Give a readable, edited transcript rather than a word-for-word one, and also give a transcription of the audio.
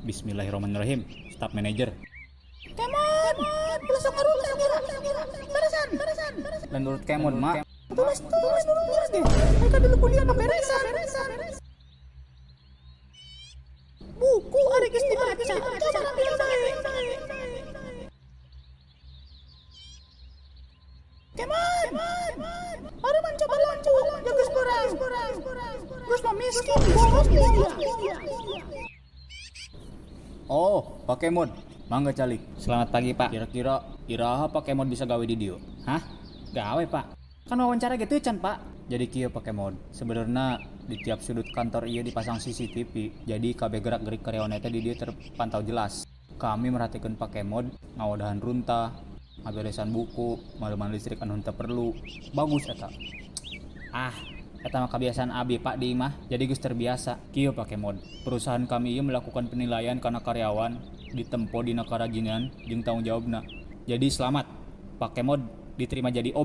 Bismillahirrahmanirrahim. Staf manager. Kemon, ulah sok ngaruntah geura. Beresan, beresan. Dan nurut Kemod, Mak. Tulis, tulis, tulis deh. Mereka dulu kuliah beberesan. Buku ari geus dibaca, coba rapian bae. Kemon, baru mencoba lampu, ya geus berang. Geus mah miskin, boros dia. Oh, Pak Kemod. Mangga calik. Selamat pagi, Pak. Kira-kira iraha Pak Kemod bisa gawe di dieu? Hah? Gawe, Pak? Kan wawancara gitu can, Pak. Jadi kieu Pak Kemod. Sebenarnya di tiap sudut kantor ieu dipasang CCTV. Jadi kabeh gerak-gerik karyawan eta di dieu terpantau jelas. Kami merhatikan Pak Kemod ngawadahan runtah, ngaberesan buku, maleuman listrik anu henteu perlu. Bagus eta. Ah, eta mah kebiasaan abi Pak di imah, jadi geus terbiasa. Kieu Pak Kemod. Perusahaan kami ieu melakukan penilaian kana karyawan ditempo dina karajinan jeung tanggung jawabna. Jadi selamat, Pak Kemod diterima jadi OB.